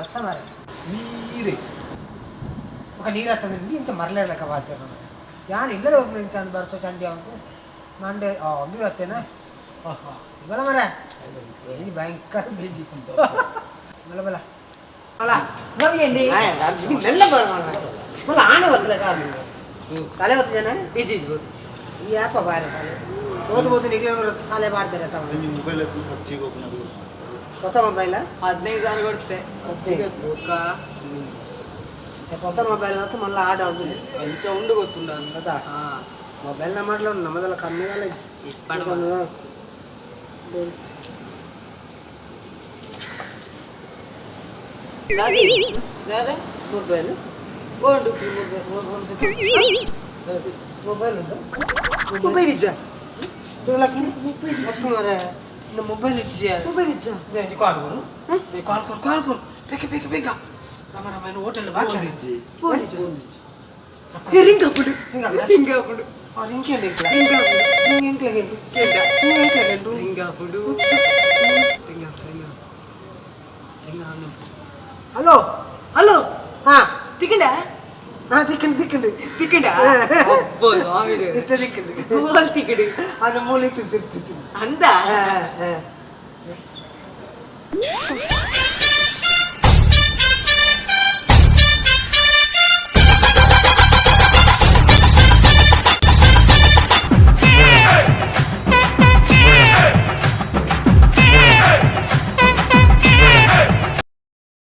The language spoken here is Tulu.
ಬರ್ಸ ಮಾರೆ ನೀರೇ ఒక ನೀರು ಹತ್ತಂದ್ರೆ ಇಂಚ ಮರಲೇಲಕ್ಕ ಬಾತಿರ ನಮಗೆ ಯಾನ್ ಇಲ್ಲಡೆ ಹೋಗ್ಲಿ ಇಂಚ ಅಂದ್ ಬರ್ಸೋ ಚಂಡಿ ಅವಂತು ಮಂಡೆ ಆ ಅಂಬಿ ಬತ್ತೇನ ಬಲ ಮರ ಇದು ಭಯಂಕರ ಬೆಂಜಿ ಬಲ ಬಲ ಬಲ ನವಿಯಂಡಿ ಮೆಲ್ಲ ಬಲ ಮಲ್ಲ ಆಣೆ ಬತ್ತಲ ಕಾರ್ ಸಾಲೆ ಬತ್ತ ಜನ ಇಜ್ಜಿ ಇಜ್ಜಿ ಗೊತ್ತು ಈ ಆಪ ಬಾರೆ ಸಾಲೆ ಓದು ಓದು ನಿಗ್ಲ ಸಾಲೆ ಮಾಡ್ತಾರೆ ತಮ್ಮ ಮೊಬೈಲ್ ಪಬ್ಜಿಗೆ ಹೋಗ್ನದು ಹೊಸ ಮೊಬೈಲ್ 15,000 ಕೊಡ್ತೆ 15 ಬೊಕ್ಕ ಹೊಸ ಮೊಬೈಲ್ ಮತ್ತು ಮೊಲ್ಲ ಆಡ ಆಗುದಿಲ್ಲ ಎಂಚ ಉಂಡು ಗೊತ್ತುಂಡ ಗೊತ್ತಾ ಮೊಬೈಲ್ ನ ಮಾಡಲ ನಮ್ಮದೆಲ್ಲ ಕಮ್ಮಿ ಅಲ್ಲ ಮೊಬೈಲ್ ಉಂಡು ಮೊಬೈಲ್ ಉಂಟು ಮೊಬೈಲ್ ಇಜ್ಜ ಮೊಬೈಲ್ ಇಜ್ಜ ಮೊಬೈಲ್ ಇಜ್ಜ ಕಾಲ್ ಕೊರು ಕಾಲ್ ಕೊರು ಕಾಲ್ ಕೊರು ಬೇಗ ಬೇಗ ಬೇಗ ರಾಮ ರಾಮ ಏನು ಹೋಟೆಲ್ ಬಾಕಿ ಫೋನ್ ಇಜ್ಜ ರಿಂಗ್ ಹಾಪುಂಡು ರಿಂಗ್ ಹಾಪುಂಡು ರಿಂಗ್ ರಿಂಗ್ ಹಾಪುಂಡು ರಿಂಗ್ ಎಂಕ್ಲೆಗೆಂಟು ರಿಂಗ್ ಎಂಕ್ಲೆಗೆಂಟು ರಿಂಗ್ ಹಾಪುಂಡು ring ring ring ಹಾಪುಂಡು. Hello hello ಹಾ ತಿಕ್ಕಂಡ ಹಾ ತಿಕ್ಕಂಡು ತಿಕ್ಕಂಡು ತಿಕ್ಕಂಡ ಅಬ್ಬೋ ಸ್ವಾಮಿ ಇತ್ತ ತಿಕ್ಕಂಡು ಮೂವಲ್ ತಿಕ್ಕಡು ಅದು ಮೂಲೆ ತಿಂತಿರ್ತಿತ್ತು ಅಂದ ಹಾ ಹಾ.